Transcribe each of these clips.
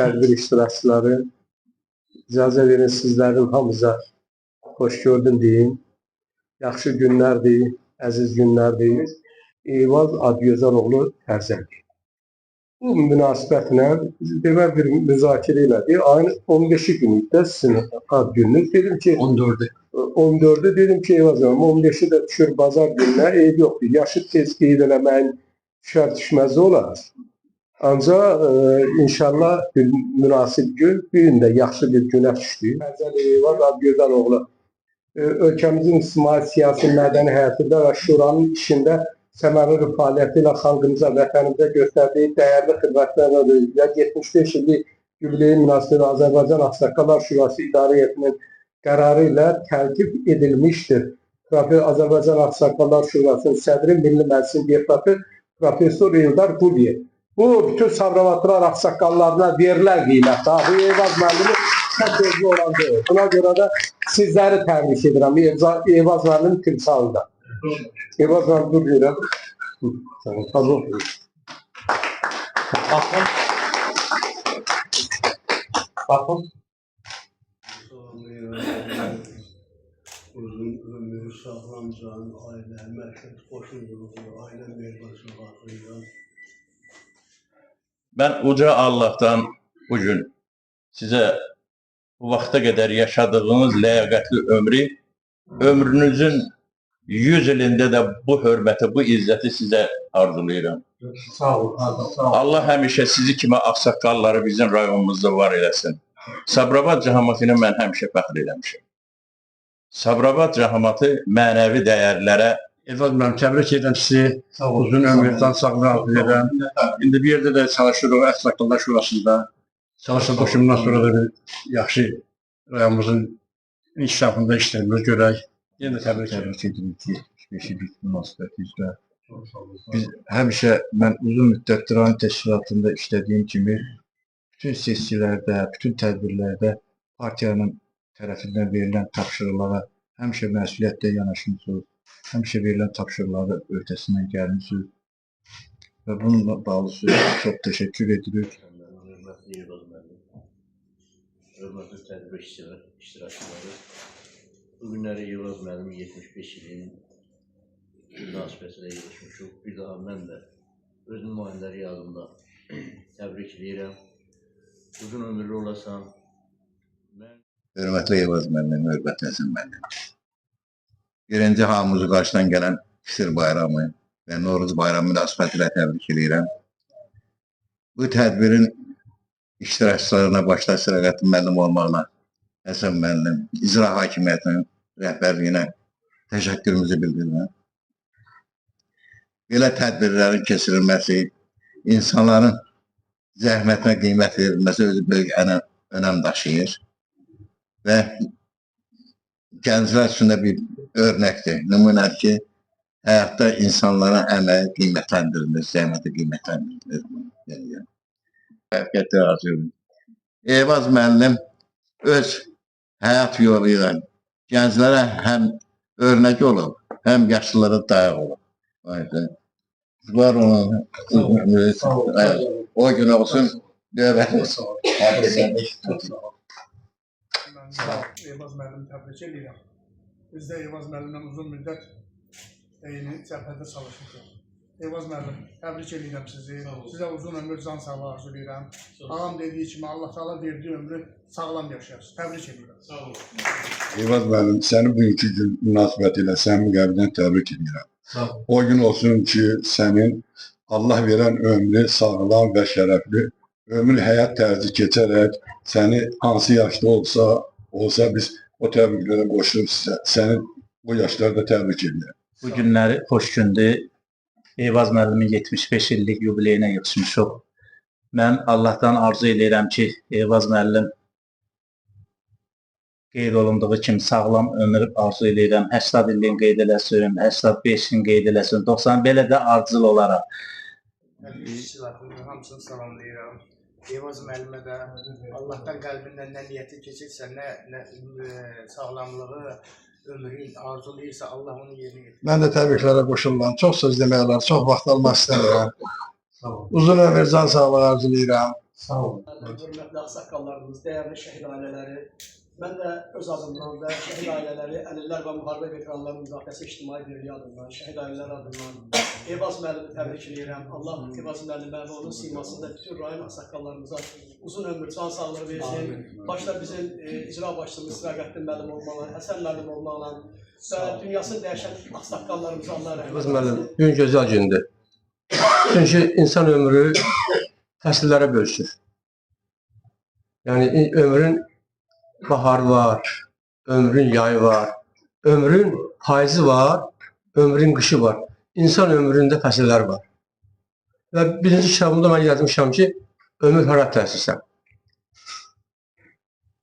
tədbir iştirakçıları, icazə verin sizlərin hamıza xoş gördüm deyim. Yaxşı günlərdir, əziz günlərdir. Eyvaz Adıgözəloğlu Tərzəli. Bu münasibətlə demək bir müzakirə elədik. Ayın 15-i günü də sizin ad gününüz. Dedim ki, 14-ü. 14-ü dedim ki, Eyvaz müəllim, 15-i də düşür bazar gününə, eyb yoxdur. Yaşı tez qeyd eləməyin düşər düşməz olar. Ancaq inşallah bir münasib gün, bu gün də yaxşı bir günə düşdü. Tərzəli Eyvaz Adıgözəloğlu ölkəmizin ictimai, siyasi, mədəni həyatında və şuranın işində səmərəli fəaliyyəti ilə xalqımıza, vətənimizə göstərdiyi dəyərli xidmətlərlə ödəyə 75 illik yubileyi münasibətilə Azərbaycan Ağsaqqallar Şurası İdarə Heyətinin qərarı ilə təltif edilmişdir. Azərbaycan Ağsaqqallar Şurasının sədri, Milli Məclisin deputatı Professor İldar Quliyev. Bu, bütün Sabirabadlılar ağsaqqallarına verilən qiymət. Bu Eyvaz müəllimi çox özlü olan deyil. Buna görə də sizləri təbrik edirəm Eyvaz müəllimin timsalında. Eyvaz müəllim, dur deyirəm. Tamam. Baxın. Baxın. Uzun ömür, sağlam can, ailə, mərkəz qoşulluğu, ailə mehribanlığı arzulayıram. Mən uca Allah'tan bugün sizə bu vaxta qədər yaşadığınız ləyaqətli ömrü, ömrünüzün 100 ilində də bu hörməti, bu izzəti sizə arzulayıram. Sağ olun. Sağ olun. Allah həmişə sizi kimi ağsaqqalları bizim rayonumuzda var eləsin. Sabirabad cəmaatına mən həmişə fəxr eləmişəm. Sabirabad cəmaatı mənəvi dəyərlərə. Eyvaz müəllim, təbrik edirəm sizi. Uzun ömür, can sağlığı arzulayıram. İndi bir yerdə də çalışırıq Ağsaqqallar Şurasında. Çalışırdıq ki, bundan sonra da bir yaxşı rayonumuzun inkişafında işlərimiz görək. Yenə də təbrik edirəm. Təbrik edirəm ki, 75 illik münasibəti üzrə. Biz həmişə, mən uzun müddətdir rayon təşkilatında işlədiyim kimi bütün sessiyalarda, bütün tədbirlərdə partiyanın tərəfindən verilən tapşırıqlara həmişə məsuliyyətlə yanaşmışsınız. Həmişə verilən tapşırıqları öhdəsindən gəlmişsiniz. Və bununla bağlı sizə çox təşəkkür edirik. Hörmətli Eyvaz müəllim, hörmətli tədbir iştirakçıları, bu günləri Eyvaz müəllimin 75 ilin münasibətilə yığışmışıq. Bir daha mən də öz nümayəndələri adında təbrik edirəm. Uzun ömürlü olasan. Hörmətli Eyvaz müəllim, hörmətli Həsən müəllim. Birinci hamımızı qarşıdan gələn Fitr bayramı və Novruz bayramı münasibətilə təbrik edirəm. Bu tədbirin iştirakçılarına başda Sərəqətin müəllim olmaqla Həsən müəllim, icra hakimiyyətinin rəhbərliyinə təşəkkürümüzü bildirirəm. Belə tədbirlərin keçirilməsi, insanların zəhmətinə qiymət verilməsi özü böyük önəm daşıyır və gənclər üçün də bir örnəkdir, nümunədir ki, həyatda insanların əməyi qiymətləndirilir, zəhməti qiymətləndirilir. Həqiqətdə razıyam. Eyvaz müəllim öz həyat yolu ilə gənclərə həm örnək olub, həm yaşlılara dayaq olub. Var olun, o gün olsun, növbəti. Eyvaz müəllimi təbrik edirəm. Biz də Eyvaz müəllimlə uzun müddət eyni cəbhədə çalışmışıq. Eyvaz müəllim, təbrik edirəm sizi. Sizə uzun ömür, can sağlığı arzulayıram. Ağam dediyi kimi Allah Teala verdiyi ömrü sağlam yaşayasınız. Təbrik edirəm. Sağ olun. Eyvaz müəllim, səni bugünkü gün münasibəti ilə səmimi qəlbdən təbrik edirəm. O gün olsun ki, sənin Allah verən ömrü sağlam və şərəfli ömür həyat tərzi keçərək səni hansı yaşda olsa biz o təbriklərə qoşulub sizə, səni bu yaşlarda təbrik edirəm. Bu günləri xoş gündür. Eyvaz müəllimin 75 illik yubileyinə yığışmışıq. Mən Allahdan arzu edirəm ki, Eyvaz müəllim qeyd olunduğu kimi sağlam ömür arzu edirəm. 80 illiyin qeyd eləsin, 85 ilin qeyd eləsin, 90 belə də arzulı olaraq. İşçilərin hamısını salamlayıram. Eyvaz müəllimə də Allahdan qəlbindən nə niyyəti keçirsə, nə sağlamlığı, ömrü arzulayırsa Allah onu yerinə yetirsin. Mən də təbriklərə qoşuluram. Çox söz demək olar, çox vaxt almaq istəmirəm. Uzun ömür, can sağlığı arzulayıram. Sağ olun. Hörmətli ağsaqqallarımız, dəyərli şəhid ailələri, mən də öz adımdan və şəhid ailələri, əlillər və müharibə veteranlarının müdafiəsi İctimai Birliyi adından, şəhid ailələri adından Eyvaz müəllimi təbrik edirəm. Allah Eyvaz müəllimə və onun simasında bütün rayon ağsaqqallarımıza uzun ömür, can sağlığı versin. Başda bizim icra başçımız Siraqəttin müəllim olmaqla, Həsən müəllim olmaqla və dünyasını dəyişən ağsaqqallarımıza Allah rəhmət Eyvaz müəllim, bu gün gözəl gündür. Çünki insan ömrü fəsillərə bölüşür. Yəni ömrün baharı var, ömrün yayı var, ömrün payızı var, ömrün qışı var. İnsan ömründə fəsillər var. Və birinci kitabımda mən yazmışam ki, ömür hara təsirsən.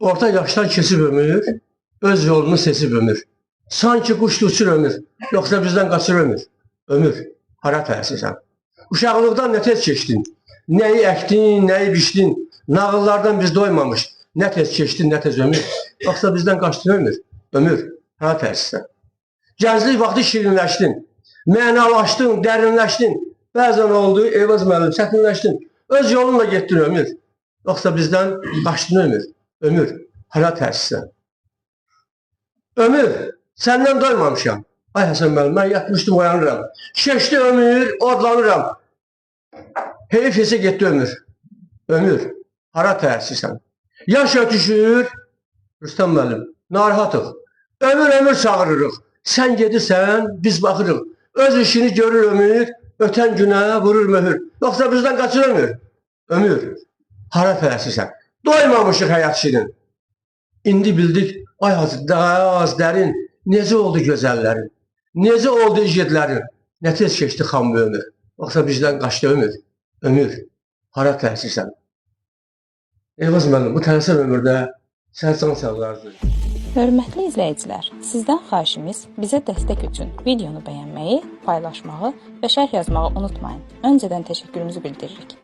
Orta yaşdan keçib ömür, öz yolunu seçib ömür. Sanki quş uçur ömür, yoxsa bizdən qaçır ömür. Ömür, hara təsirsən. Uşaqlıqdan nə tez keçdin, nəyi əkdin, nəyi biçdin, nağıllardan biz doymamış. Nə tez keçdin, nə tez ömür. Yoxsa bizdən qaçdın ömür. Ömür, hara təsirsən. Gənclik vaxtı şirinləşdin, mənalaşdın, dərinləşdin. Bəzən oldu, Eyvaz müəllim, çətinləşdin. Öz yolunla getdin ömür. Yoxsa bizdən qaçdın ömür. Ömür, hara təsirsən. Ömür, səndən doymamışam. Ay Həsən müəllim, mən yatmışdım, oyanıram. Keçdi ömür, odlanıram. Heyif hesə getdi ömür. Ömür, hara təsirsən. Yaş ötüşür, Rüstəm müəllim, narahatıq. Ömür, ömür çağırırıq. Sən gedirsən, biz baxırıq. Öz işini görür ömür, ötən günə vurur möhür. Yoxsa bizdən qaçır ömür. Ömür, hara tələsirsən? Doymamışıq həyat şirin. İndi bildik, ay az, daha az dərin, necə oldu gözəllərin, necə oldu igidlərin, nə tez keçdi xam bu ömür. Yoxsa bizdən qaçdı ömür. Ömür, hara tələsirsən? Eyvaz müəllim, bu tələsir ömürdə sən can sağlardır. Hörmətli izləyicilər, sizdən xahişimiz bizə dəstək üçün videonu bəyənməyi, paylaşmağı və şərh yazmağı unutmayın. Öncədən təşəkkürümüzü bildiririk.